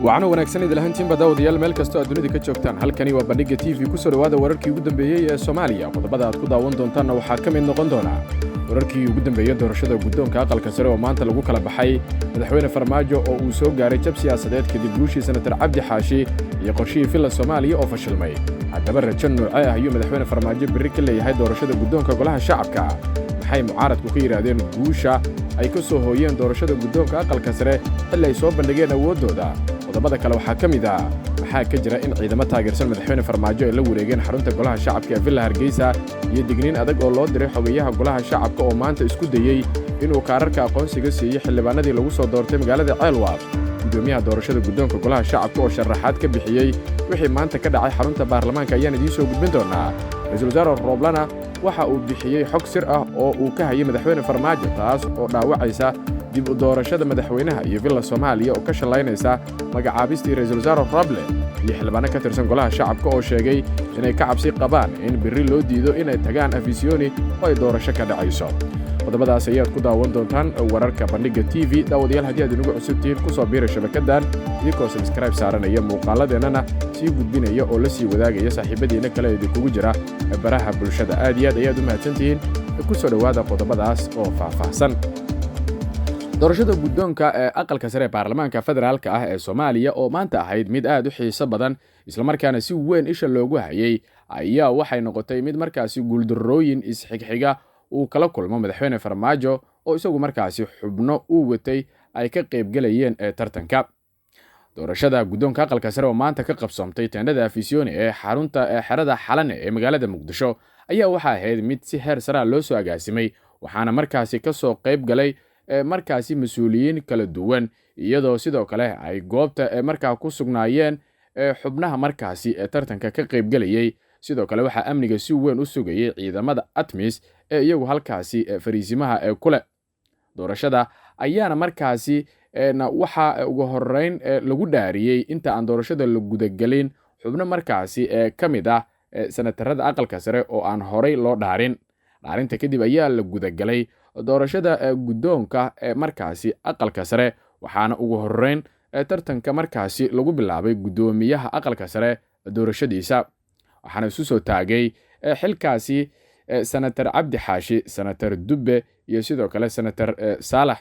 Wacno wanaagsan idil ahaantiinba daawadayaal, meel kastoo aad dunida ka joogtaan. Halkani waa Bandhigga TV. Ku soo dhowaada wararkii ugu dambeeyey ee Soomaaliya. Qodobada aad ku daawan doontaanna waxaa ka mid noqon doona wararkii ugu dambeeyey doorashada guddoonka Aqalka Sare oo maanta lagu kala baxay, Madaxweyne Farmaajo oo uu soo gaaray jab siyaasadeed kadib guushii Senatar Cabdi Xaashi, iyo qorshihii Villa Soomaaliya oo fashilmay. Haddaba rajo noocee ah ayuu Madaxweyne Farmaajo berri ka leeyahay doorashada guddoonka Golaha Shacabka? Maxay mucaaradku ka yidhaahdeen guusha ay ka soo hooyeen doorashada guddoonka Aqalka Sare xilli ay soo bandhigeen awooddooda? Qodobada kale waxaa ka mid ah: maxaa ka jira in ciidamo taageersan Madaxweyne Farmaajo ay la wareegeen xarunta Golaha Shacabka ee Villa Hargeysa, iyo digniin adag oo loo diray xogeyaha Golaha Shacabka oo maanta isku dayey inuu kaararka aqoonsiga siiyey xildhibaanadii lagu soo doortay magaalada Ceelwaaq? Guddoomiyaha doorashada guddoonka Golaha Shacabka oo sharaxaad ka bixiyey wixii maanta ka dhacay xarunta baarlamaanka ayaan idiin soo gudbin doonaa. Ra-iisul wasaare Rooblana waxa uu bixiyey xog sir ah oo uu ka hayay Madaxweyne Farmaajo, taas oo dhaawacaysa dib u doorashada madaxweynaha, iyo Villa Soomaaliya oo ka shallaynaysa magacaabistii Ra-iisul wasaare Roble, iyo xildhibaano ka tirsan Golaha Shacabka oo sheegay inay ka cabsi qabaan in berri loo diido inay tagaan Afisiyoni oo ay doorasho ka dhacayso. Qodobadaas ayaad ku daawan doontaan wararka Bandhigga TV. Daawadayaal, haddii aad inagu cusub tihiin, ku soo biira shabakaddan idinkoo subscribe saaranaya, muuqaaladeennana sii gudbinaya oo la sii wadaagaya saaxiibadiinna kale ee idinkugu jira baraha bulshada. Aad iyo aad ayaad u mahadsantihiin. Ku soo dhowaada qodobadaas oo faahfaahsan. Doorashada guddoonka ee Aqalka Sare ee baarlamaanka federaalka ah ee Soomaaliya oo maanta ahayd mid aad u xiiso badan, islamarkaana si weyn isha loogu hayay, ayaa waxay noqotay mid markaasi guuldarrooyin isxigxiga uu kala kulmo Madaxweyne Farmaajo, oo isagu markaasi xubno uu watay ay ka qaybgelayeen ee tartanka. Doorashada guddoonka Aqalka Sare oo maanta ka qabsoomtay teendhada Afisiyoni ee xarunta ee xerada Xalane ee magaalada Muqdisho ayaa waxaa ahayd mid si heer saraa loo soo agaasimay, waxaana markaasi ka soo qayb galay markaasi mas-uuliyiin kala duwan, iyadoo sidoo kale ay goobta markaa ku sugnaayeen xubnaha markaasi ee tartanka ka qaybgelayey. Sidoo kale waxaa amniga si weyn u sugayay ciidamada ATMIS ee iyagu halkaasi fariisimaha ee kule. Doorashada ayaana markaasi waxaa ugu horeyn lagu dhaariyey, inta aan doorashada la gudagelin, xubno markaasi ee ka mid ah senatarada Aqalka Sare oo aan horey loo dhaarin. Dhaarinta kadib ayaa la gudagalay doorashada guddoonka ee markaasi Aqalka Sare, waxaana ugu horeyn tartanka markaasi lagu bilaabay guddoomiyaha Aqalka Sare doorashadiisa. Waxaana isu soo taagay xilkaasi Senatar Cabdi Xaashi, Senatar Dubbe iyo sidoo kale Senatar Saalax.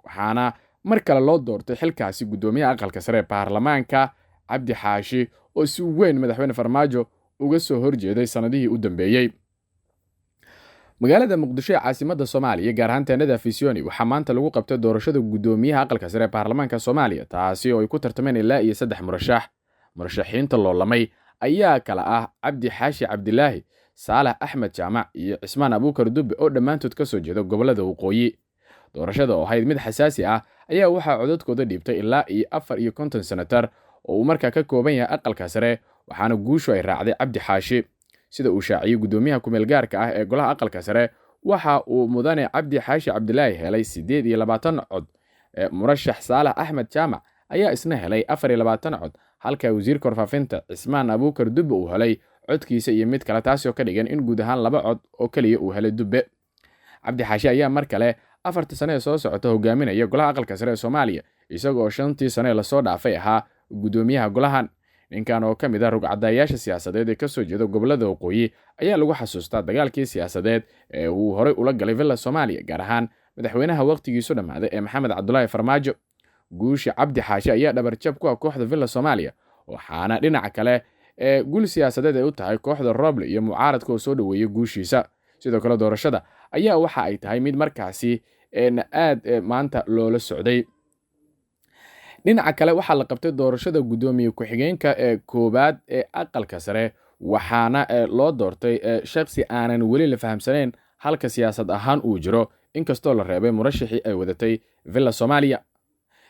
Waxaana mar kale loo doortay xilkaasi guddoomiyaha Aqalka Sare ee baarlamaanka Cabdi Xaashi, oo si weyn Madaxweyne Farmaajo uga soo horjeeday sanadihii u dambeeyey. Magaalada Muqdisho ee caasimadda Soomaaliya, gaar ahaan teenada Fisioni, waxaa maanta lagu qabtay doorashada guddoomiyaha Aqalka Sare ee baarlamaanka Soomaaliya, taasi oo ay ku tartameen ilaa iyo 3 murashax. Murashaxiinta loolamay ayaa kala ah Cabdi Xaashi Cabdilaahi, Saalax Axmed Jaamac iyo Cismaan Abuukar Dubbe, oo dhammaantood ka soo jeeda gobollada waqooyi. Doorashada oo ahayd mid xasaasi ah ayaa waxaa codadkooda dhiibtay ilaa iyo 54 senatar oo uu markaa ka kooban yahay Aqalka Sare, waxaana guushu ay raacday Cabdi Xaashi, sida uu shaaciyey guddoomiyaha kumeel gaarka ah ee Golaha Aqalka Sare. Waxa uu mudane Cabdi Xaashi Cabdilaahi helay 28 cod. Murashax Saalax Axmed Jaamac ayaa isna helay 24 cod, halka wasiirka warfaafinta Cismaan Abuukar Dubbe uu helay codkiisa iyo mid kale, taasi oo ka dhigan in guud ahaan 2 cod oo keliya uu helay Dubbe. Cabdi Xaashi ayaa mar kale 4ta sane ee soo socota hogaaminaya Golaha Aqalka Sare ee Soomaaliya, isagoo 5tii sane ee lasoo dhaafay ahaa guddoomiyaha golahan. Ninkan oo ka mid ah rugcadayaasha siyaasadeed ee kasoo jeeda gobollada waqooyi ayaa lagu xasuustaa dagaalkii siyaasadeed ee uu horey ula galay Villa Soomaaliya, gaar ahaan madaxweynaha wakhtigiisu dhammaaday ee Maxamed Cabdulaahi Farmaajo. Guusha Cabdi Xaashi ayaa dhabarjab ku ah kooxda Villa Soomaaliya, waxaana dhinaca kale ee guul siyaasadeed ay u tahay kooxda Roble iyo mucaaradka oo soo dhoweeyey guushiisa. Sidoo kale doorashada ayaa waxa ay tahay mid markaasi aad maanta loola socday. Dhinaca kale waxaa la qabtay doorashada guddoomiye ku-xigeenka ee koowaad ee Aqalka Sare, waxaana loo doortay shakhsi aanan weli la fahamsanayn halka siyaasad ahaan uu jiro, inkastoo la reebay murashixii ay wadatay Villa Soomaaliya.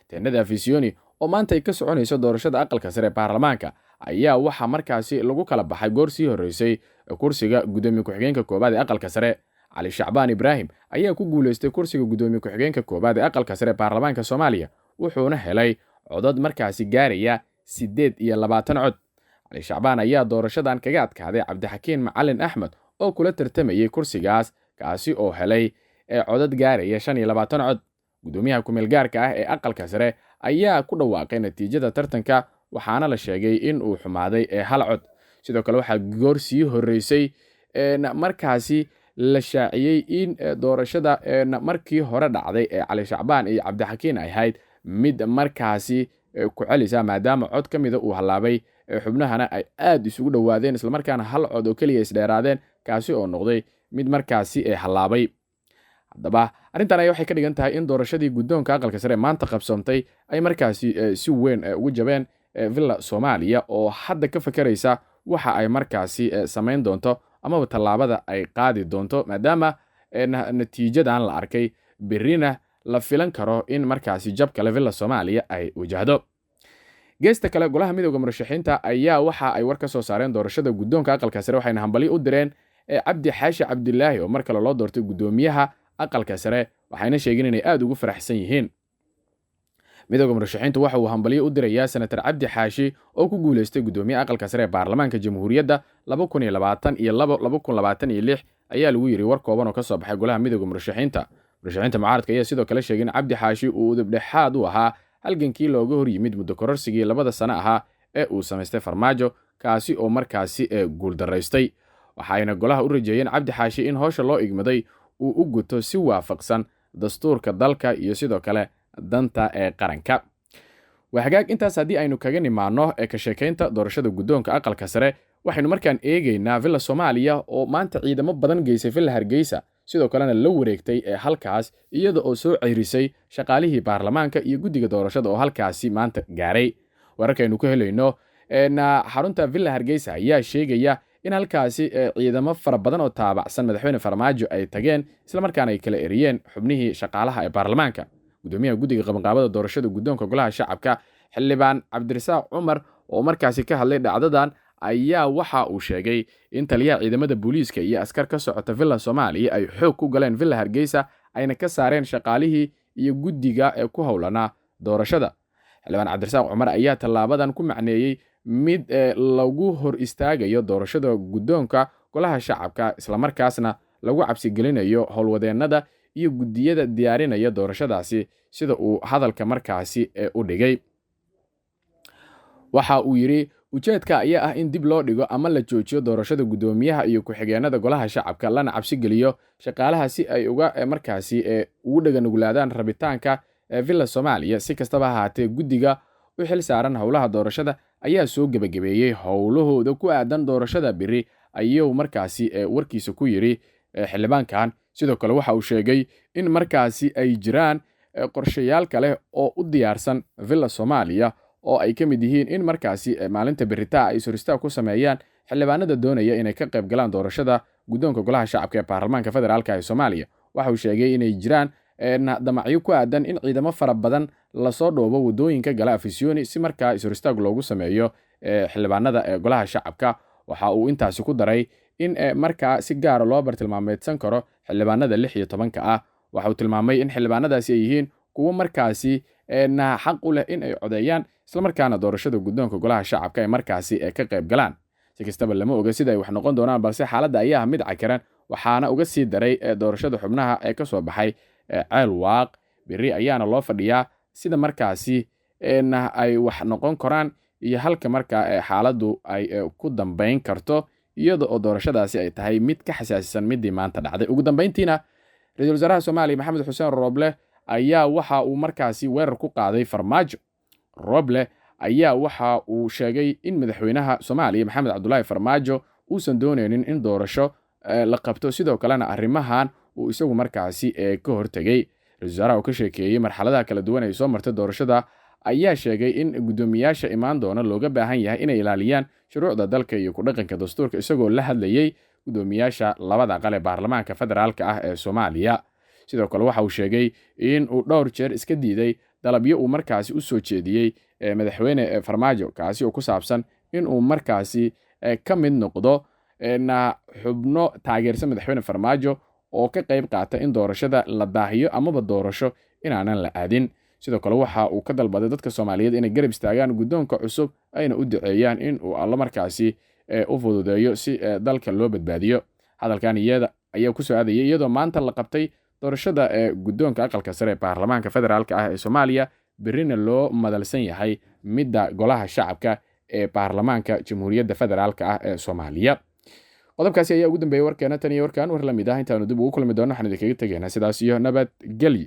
Teenada Afisioni oo maanta ay ka soconayso doorashada Aqalka Sare ee baarlamaanka ayaa waxaa markaasi lagu kala baxay goor sii horreysay kursiga guddoomiye ku-xigeenka koowaad ee Aqalka Sare. Cali Shacbaan Ibraahim ayaa ku guuleystay kursiga guddoomiye ku-xigeenka koowaad ee Aqalka Sare ee baarlamaanka Soomaaliya, wuxuuna helay codad markaasi gaaraya 28 cod. Cali Shacbaan ayaa doorashadan kaga adkaaday Cabdixakiin Macalin Axmed oo kula tartamayey kursigaas, kaasi oo helay codad gaaraya 25 cod. Guddoomiyaha kumeel gaarka ah ee Aqalka Sare ayaa ku dhawaaqay natiijada tartanka, waxaana la sheegay in uu xumaaday ee hal cod. Sidoo kale waxaa goor sii horreysay markaasi la shaaciyey in doorashada markii hore dhacday ee Cali Shacbaan iyo Cabdixakiin ay ahayd mid markaasi ku celisa, maadaama cod ka mida uu hallaabay, xubnahana ay aad isugu dhowaadeen, islamarkaana hal cod oo keliya isdheeraadeen, kaasi oo noqday mid markaasi ee hallaabay. Haddaba arrintan ayaa waxay ka dhigan tahay in doorashadii guddoonka aqalka sare maanta qabsoontay ay markaasi si weyn ugu jabeen Villa Soomaaliya, oo hadda ka fakeraysa waxa ay markaasi samayn doonto amaba tallaabada ay qaadi doonto, maadaama natiijadan la arkay, berrina la filan karo in markaasi jab kale Villa Soomaaliya ay wajahdo. Geesta kale, golaha midooda murashaxiinta ayaa waxa ay war ka soo saareen doorashada guddoonka aqalka sare, waxayna hambalyo u direen Cabdi Xaashi Cabdilaahi oo mar kale loo doortay guddoomiyaha aqalka sare, waxayna sheegeen inay aada ugu faraxsan yihiin. Midooda murashaxiintu waxa uu hambalyo u dirayaa Senatar Cabdi Xaashi oo ku guuleystay guddoomiyaha aqalka sare ee baarlamaanka Jamhuuriyadda 2022 2026, ayaa lagu yidhi war kooban oo ka soo baxay golaha midooda murashaxiinta. Murashaxiinta mucaaradka ayaa sidoo kale sheegay in Cabdi Xaashi uu udubdhexaad u ahaa halgankii looga hor yimid muddo kororsigii 2da sano ahaa ee uu samaystay Farmaajo, kaasi oo markaasi guuldaraystay. Waxayna golaha u rajeeyeen Cabdi Xaashi in howsha loo igmaday uu u guto si waafaqsan dastuurka dalka iyo sidoo kale danta ee qaranka. Waa hagaag, intaas haddii aynu kaga nimaano ee ka sheekaynta doorashada guddoonka aqalka sare, waxaynu markaan eegaynaa Villa Soomaaliya oo maanta ciidamo badan geysay Villa Hargeysa, sidoo kalena la wareegtay ee halkaas, iyada oo soo ceyrisay shaqaalihii baarlamaanka iyo guddiga doorashada oo halkaasi maanta gaaray. Wararkaynu ku helayno xarunta Villa Hargeysa ayaa sheegaya in halkaasi ciidamo fara badan oo taabacsan madaxweyne Farmaajo ay tageen, islamarkaana ay kala eriyeen xubnihii shaqaalaha ee baarlamaanka. Gudoomiyaha guddiga qabanqaabada doorashada guddoonka golaha shacabka, Xildhibaan Cabdirasaaq Cumar, oo markaasi ka hadlay dhacdadan, ayaa waxa uu sheegay in taliyaha ciidamada booliiska iyo askar ka socota Villa Soomaaliya ay xoog ku galeen Villa Hargeysa, ayna ka saareen shaqaalihii iyo guddiga ee ku howlanaa doorashada. Xildhibaan Cabdirasaaq Cumar ayaa tallaabadan ku macneeyey mid lagu hor istaagayo doorashada guddoonka golaha shacabka, islamarkaasna lagu cabsigelinayo howlwadeennada iyo guddiyada diyaarinaya doorashadaasi, sida uu hadalka markaasi u dhigay. Waxa uu yidhi, ujeedka ayaa ah in dib loo dhigo ama la joojiyo doorashada guddoomiyaha iyo ku-xigeenada golaha shacabka, lana cabsi geliyo shaqaalaha si ay uga markaasi ugu dhaganuglaadaan rabitaanka Villa Soomaaliya. Si kastaba ahaatee, guddiga u xil saaran howlaha doorashada ayaa soo gebagabeeyey howlahooda ku aadan doorashada beri, ayuu markaasi warkiisa ku yidhi xildhibaankan. Sidoo kale waxa uu sheegay in markaasi ay jiraan qorshayaal kale oo u diyaarsan Villa Soomaaliya, oo ay ka mid yihiin in markaasi maalinta beritaa ay soristaag ku sameeyaan xildhibaanada doonaya inay ka qayb galaan doorashada guddoonka golaha shacabka ee baarlamaanka federaalka ee Soomaaliya. Waxa uu sheegay inay jiraan damacyo ku aadan in ciidamo fara badan lasoo dhoobo waddooyinka gala Afisyooni si markaa ishoristaag loogu sameeyo xildhibaanada ee golaha shacabka. Waxa uu intaasi ku daray in markaa si gaara loo bartilmaameedsan karo xildhibaanada 16-ka ah. Waxa uu tilmaamay in xildhibaanadaasi ay yihiin kuwo markaasi xaq u leh in ay codeeyaan, islamarkaana doorashada guddoonka golaha shacabka ay markaasi ka qayb galaan. Si kastaba lama oga sida ay wax noqon doonaan, balse xaaladda ayaa ah mid cakiran, waxaana uga sii daray doorashada xubnaha ee ka soo baxay Ceel Waaq. Berri ayaana loo fadhiyaa sida markaasi ay wax noqon karaan iyo halka markaa xaaladdu ay ku dambayn karto, iyada oo doorashadaasi ay tahay mid ka xasaasisan midii maanta dhacday. Ugu dambayntiina, ra-iisul wasaaraha Soomaaliya Maxamed Xuseen Rooble ayaa waxa uu markaasi weerar ku qaaday Farmaajo. Rooble ayaa waxa uu sheegay in madaxweynaha Soomaaliya Maxamed Cabdulaahi Farmaajo uusan dooneynin in doorasho la qabto, sidoo kalena arrimahan uu isagu markaasi ka hortegey. Ra-isul wasaaraha oo ka sheekeeyey marxaladaha kala duwan ay soo martay doorashada ayaa sheegay in guddoomiyaasha imaan doona looga baahan yahay inay ilaaliyaan shuruucda dalka iyo ku dhaqanka dastuurka, isagoo la hadlayey guddoomiyaasha labada aqal ee baarlamaanka federaalka ah ee Soomaaliya. Sidoo kale waxa uu sheegay in uu dhowr jeer iska diiday dalabyo uu markaasi u soo jeediyey madaxweyne Farmaajo, kaasi oo ku saabsan in uu markaasi ka mid noqdo xubno taageersan madaxweyne Farmaajo oo ka qayb qaata in doorashada la daahiyo amaba doorasho inaanan la aadin. Sidoo kale waxa uu ka dalbaday dadka Soomaaliyeed inay garab istaagaan guddoonka cusub, ayna u duceeyaan in uu Allo markaasi u fududeeyo si dalka loo badbaadiyo. Hadalkan iyada ayaa kusoo aadayay iyadoo maanta la qabtay doorashada ee guddoonka aqalka sare ee baarlamaanka federaalka ah ee Soomaaliya, Berrina loo madalsan yahay midda Golaha Shacabka ee Baarlamaanka Jamhuuriyadda Federaalka ah ee Soomaaliya. Qodobkaasi ayaa ugu dambeeyey warkeena. Tan iyo warkaan war la mid ah intaanu dib ugu kulmi doono, waxaan idinkaga tegaynaa sidaas iyo nabadgelyo.